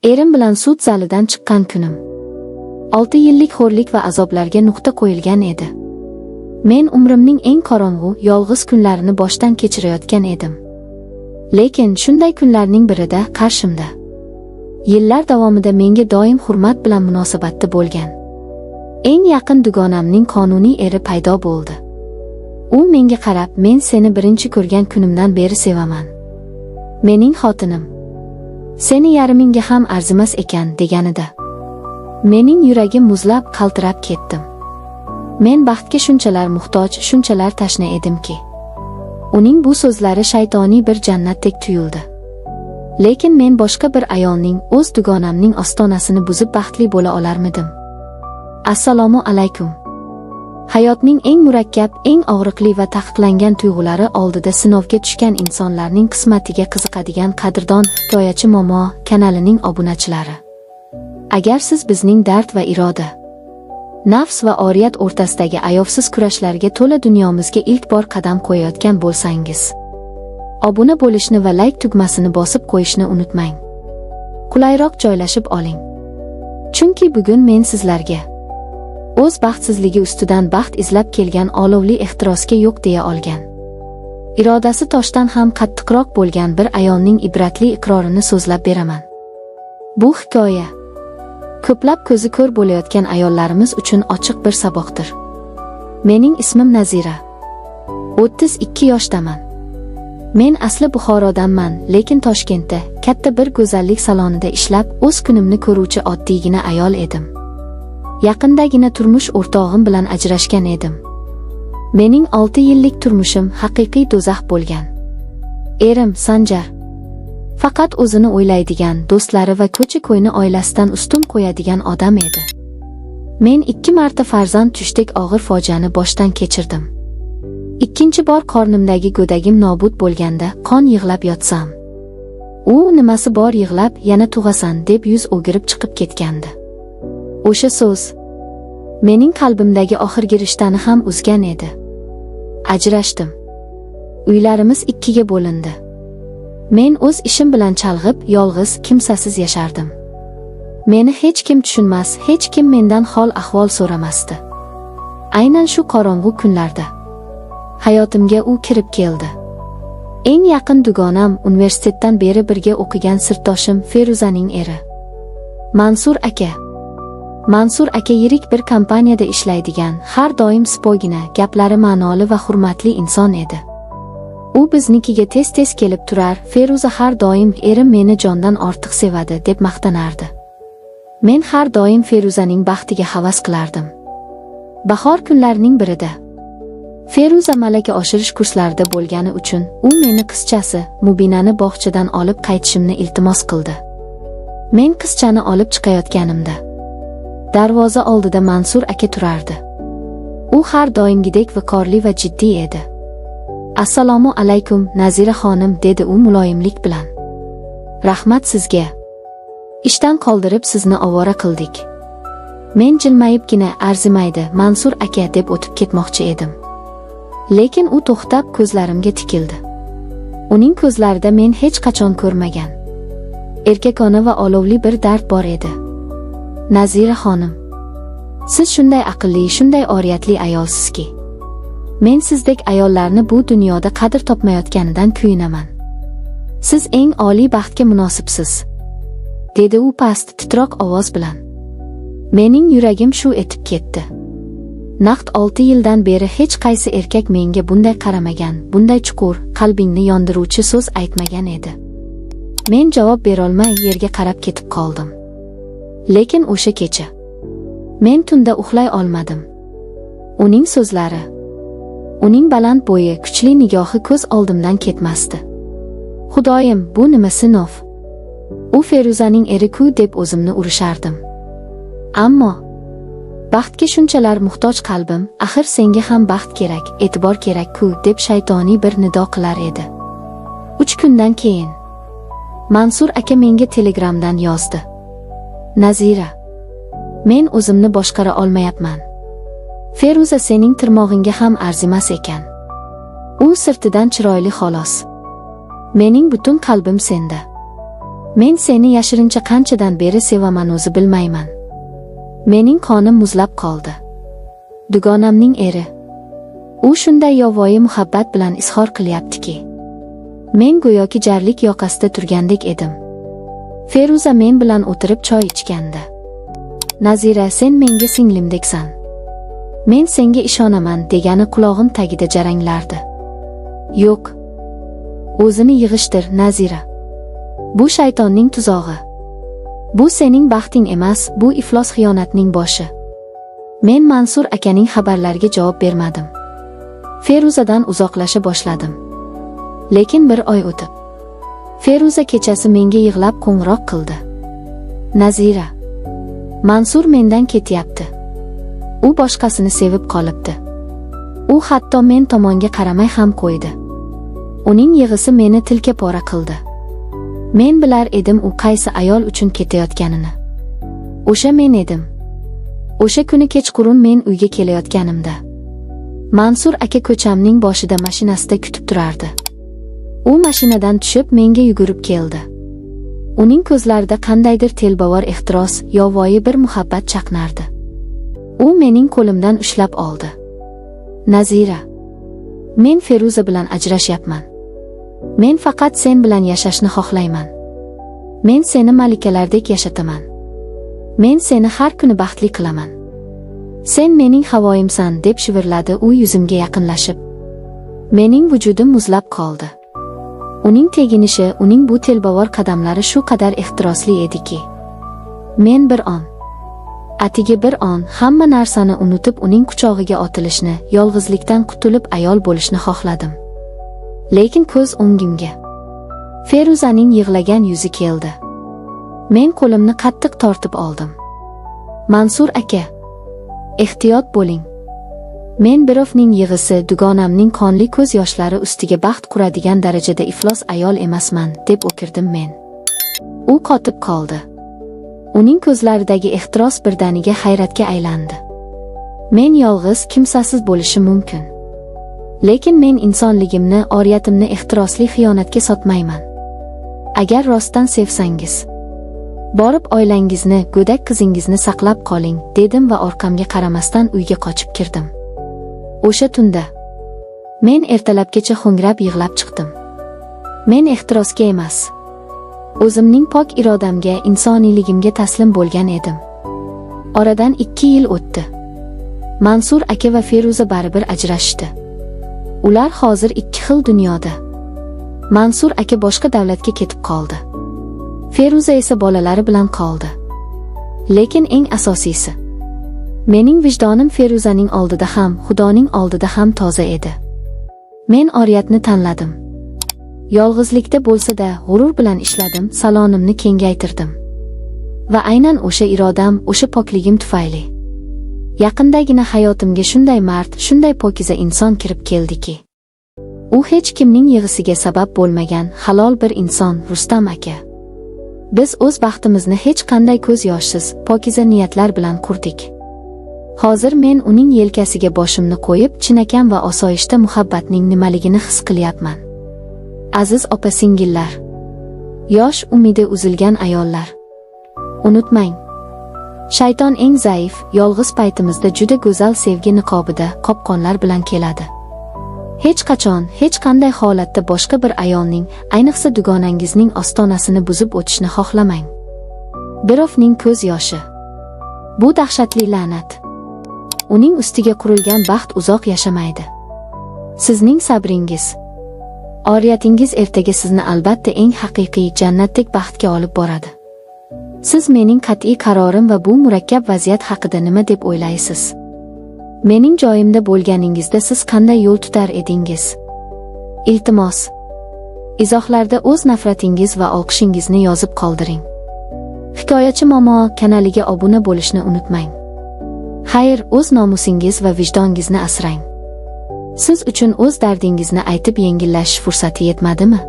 Erim bilan sud zalidan chiqqan kunim. 6 yillik xo'rlik va azoblarga nuqta qo'yilgan edi. Men umrimning eng qorong'u, yolg'iz kunlarini boshdan kechirayotgan edim. Lekin shunday kunlarning birida qarshimda yillar davomida menga doim hurmat bilan munosabatda bo'lgan eng yaqin dugonamning qonuniy eri paydo bo'ldi. U menga qarab, "Men seni birinchi ko'rgan kunimdan beri sevaman. Mening xotinim seni yarmingga ham arzimas ekan" deganida mening yuragim muzlab, qaltirab ketdim. Men baxtga shunchalar muhtoj, shunchalar tashna edimki, uning bu so'zlari shaytoniy bir jannatdek tuyuldi. Lekin men boshqa bir ayolning, o'z dugonamning ostonasini buzib baxtli bo'la olarmidim? Assalomu alaykum. Hayotning eng murakkab, eng og'riqli va taqiqlangan tuyg'ulari oldida sinovga tushgan insonlarning qismatiga qiziqadigan qadrdon Hikoyachi momo kanalining obunachilari. Agar siz bizning dard va iroda, nafs va oriyat o'rtasidagi ayovsiz kurashlarga to'la dunyomizga ilk bor qadam qo'yayotgan bo'lsangiz, obuna bo'lishni va layk tugmasini bosib qo'yishni unutmang. Qulayroq joylashib oling. Chunki bugun men sizlarga o'z baxtsizligi ustidan baxt izlab kelgan, olovli ehtirosga yo'q deya olgan, irodasi toshdan ham qattiqroq bo'lgan bir ayolning ibratli iqrorini so'zlab beraman. Bu hikoya ko'plab ko'zi ko'r bo'layotgan ayollarimiz uchun ochiq bir saboqdir. Mening ismim Nazira. 32 yoshdaman. Men asli Buxorodanman, lekin Toshkentda katta bir go'zallik salonida ishlab, o'z kunimni ko'ruvchi oddiygina ayol edim. Yaqindagina turmush o'rtog'im bilan ajrashgan edim. Mening 6 yillik turmushim haqiqiy do'zax bo'lgan. Erim Sanjar faqat o'zini o'ylaydigan, do'stlari va ko'cha-ko'yni oilasidan ustun qo'yadigan odam edi. Men ikki marta farzand tuvishdek og'ir fojiani boshdan kechirdim. Ikkinchi bor qornimdagi go'dagim nobud bo'lganda qon yig'lab yotsam, u "Nimasi bor yig'lab, yana tug'asan" deb yuz o'girib chiqib ketgandi. O'sha so'z mening qalbimdagi oxirgi rishtani ham uzgan edi. Ajrashdim. Uylarimiz ikkiga bo'lindi. Men o'z ishim bilan chalg'ib, yolg'iz, kimsasiz yashardim. Meni hech kim tushunmas, hech kim mendan hol ahvol so'ramasdi. Aynan shu qorong'u kunlarda hayotimga u kirib keldi. Eng yaqin dugonam, universitetdan beri birga o'qigan sirdoshim Feruzaning eri. Mansur aka. Mansur aka yirik bir kompaniyada ishlaydigan, har doim sipoyigina, gaplari ma'noli va hurmatli inson edi. U biznikiga tez-tez kelib turar, Feruza har doim "Erim meni jondan ortiq sevadi" deb maqtanardi. Men har doim Feruzaning baxtiga havas qilardim. Bahor kunlarining birida Feruza malaka oshirish kurslarida bo'lgani uchun u meni qizchasi Mubinani bog'chadan olib qaytishimni iltimos qildi. Men qizchani olib chiqayotganimda darvoza oldida Mansur aka turardi. U har doimgidek viqorli va jiddiy edi. "Assalomu alaykum, Nazira xonim", dedi u muloyimlik bilan. "Rahmat sizga. Ishdan qoldirib sizni ovora qildik." Men jilmayibgina "Arzimaydi, Mansur aka" deb o'tib ketmoqchi edim. Lekin u to'xtab ko'zlarimga tikildi. Uning ko'zlarida men hech qachon ko'rmagan erkakona va olovli bir dard bor edi. "Nazira xonim, siz shunday aqlli, shunday oriyatli ayolsizki, men sizdek ayollarni bu dunyoda qadr topmayotganidan kuyunaman. Siz eng oliy baxtga munosibsiz", dedi u past, titroq ovoz bilan. Mening yuragim shuv etib ketdi. Naqd 6 yildan beri hech qaysi erkak menga bunday qaramagan, bunday chuqur, qalbingni yondiruvchi so'z aytmagan edi. Men javob berolmay yerga qarab ketib qoldim. Lekin o'sha kecha men tunda uxlay olmadim. Uning so'zlari, uning baland bo'yi, kuchli nigohi ko'z oldimdan ketmasdi. Xudoyim, bu nima sinov? U Feruzaning eri-ku deb o'zimni urishardim. Ammo baxtga shunchalar muhtoj qalbim, axir senga ham baxt kerak, e'tibor kerak-ku deb shaytoniy bir nido qilar edi. 3 kundan keyin Mansur aka menga Telegramdan yozdi. "Nazira, men o'zimni boshqara olmayapman. Feruza sening tirmog'ingga ham arzimas ekan. U sirtidan chiroyli xolos. Mening butun qalbim senda. Men seni yashirincha qanchadan beri sevaman, o'zi bilmayman. Mening qonim muzlab qoldi. Dugonamning eri. U shunday yovvoyi muhabbat bilan izhor qilyaptiki, men go'yoki jarlik yoqasida turgandek edim. Feruza men bilan o'tirib choy ichganda, "Nazira, sen menga singlimdeksan. Men senga ishonaman", degani qulog'im tagida jaranglardi. Yo'q. O'zini yig'ishtir, Nazira. Bu shaytonning tuzog'i. Bu sening baxting emas, bu iflos xiyonatning boshi. Men Mansur akaning xabarlariga javob bermadim. Feruzadan uzoqlasha boshladim. Lekin bir oy o'tib, Feruza kechasi menga yig'lab qo'ng'iroq qildi. "Nazira, Mansur mendan ketyapti. U boshqasini sevib qolibdi. U hatto men tomonga qaramay ham qo'ydi." Uning yig'isi meni tilka pora qildi. Men bilar edim u qaysi ayol uchun ketayotganini. O'sha men edim. O'sha kuni kechqurun men uyga kelayotganimda, Mansur aka ko'chamning boshida mashinasida kutib turardi. U mashinadan tushib menga yugurib keldi. Uning ko'zlarida qandaydir telbavor ehtiros, yovvoyi bir muhabbat chaqnardi. U mening qo'limdan ushlab oldi. "Nazira, men Feruza bilan ajrashyapman. Men faqat sen bilan yashashni xohlayman. Men seni malikalardek yashataman. Men seni har kuni baxtli qilaman. Sen mening havoyimsan", deb shivirladi u yuzimga yaqinlashib. Mening vujudim muzlab qoldi. Uning teginishi, uning bu telbavor qadamlari shu qadar ehtirosli ediki, men bir on, atigi bir on hamma narsani unutib uning quchog'iga otilishni, yolg'izlikdan qutulib ayol bo'lishni xohladim. Lekin ko'z o'ngimga Feruzaning yig'lagan yuzi keldi. Men qo'limni qattiq tortib oldim. "Mansur aka, ehtiyot bo'ling. Men birovning yig'isi, dugonamning qonli ko'z yoshlari ustiga baxt quradigan darajada iflos ayol emasman", deb o'kirdim men. U qotib qoldi. Uning ko'zlaridagi ehtiros birdaniga hayratga aylandi. Men yolg'iz, kimsasiz bo'lishim mumkin. Lekin men insonligimni, oriyatimni ehtirosli xiyonatga sotmayman. Agar rostdan sevsangiz, borib oilangizni, go'dak qizingizni saqlab qoling, dedim va orqamga qaramasdan uyga qochib kirdim. O'sha tunda men ertalabgacha ho'ngrab yig'lab chiqdim. Men ehtirosga emas, o'zimning pok irodamga, insoniyligimga taslim bo'lgan edim. Oradan 2 yil o'tdi. Mansur aka va Feruza baribir ajrashishdi. Ular hozir ikki xil dunyoda. Mansur aka boshqa davlatga ketib qoldi. Feruza esa bolalari bilan qoldi. Lekin eng asosiysi, mening vijdonim Feruzaning oldida ham, Xudoning oldida ham toza edi. Men oriyatni tanladim. Yolg'izlikda bo'lsa-da, g'urur bilan ishladim, salonimni kengaytirdim. Va aynan o'sha irodam, o'sha pokligim tufayli yaqindagina hayotimga shunday mard, shunday pokiza inson kirib keldiki, u hech kimning yig'isiga sabab bo'lmagan halol bir inson, Rustam aka. Biz o'z baxtimizni hech qanday ko'z yoshsiz, pokiza niyatlar bilan qurdik. Hozir men uning yelkasiga boshimni qo'yib, chinakam va osoyishta muhabbatning nimaligini his qilyapman. Aziz opa-singillar, yosh umidi uzilgan ayollar, unutmang. Shayton eng zaif, yolg'iz paytimizda juda go'zal sevgi niqobida qopqonlar bilan keladi. Hech qachon, hech qanday holatda boshqa bir ayolning, ayniqsa dugonangizning ostonasini buzib o'tishni xohlamang. Birovning ko'z yoshi. Bu dahshatli la'nat. Uning ustiga qurilgan baxt uzoq yashamaydi. Sizning sabringiz, oriyatingiz ertaga sizni albatta eng haqiqiy jannatdek baxtga olib boradi. Siz mening qat'iy qarorim va bu murakkab vaziyat haqida nima deb o'ylaysiz? Mening joyimda bo'lganingizda siz qanday yo'l tutar edingiz? Iltimos, izohlarda o'z nafratingiz va olqishingizni yozib qoldiring. Hikoyachi momo kanaliga obuna bo'lishni unutmang. Xayr, o'z nomusingiz va vijdongizni asrang. Siz uchun o'z dardingizni aytib yengillashish fursati yetmadimi?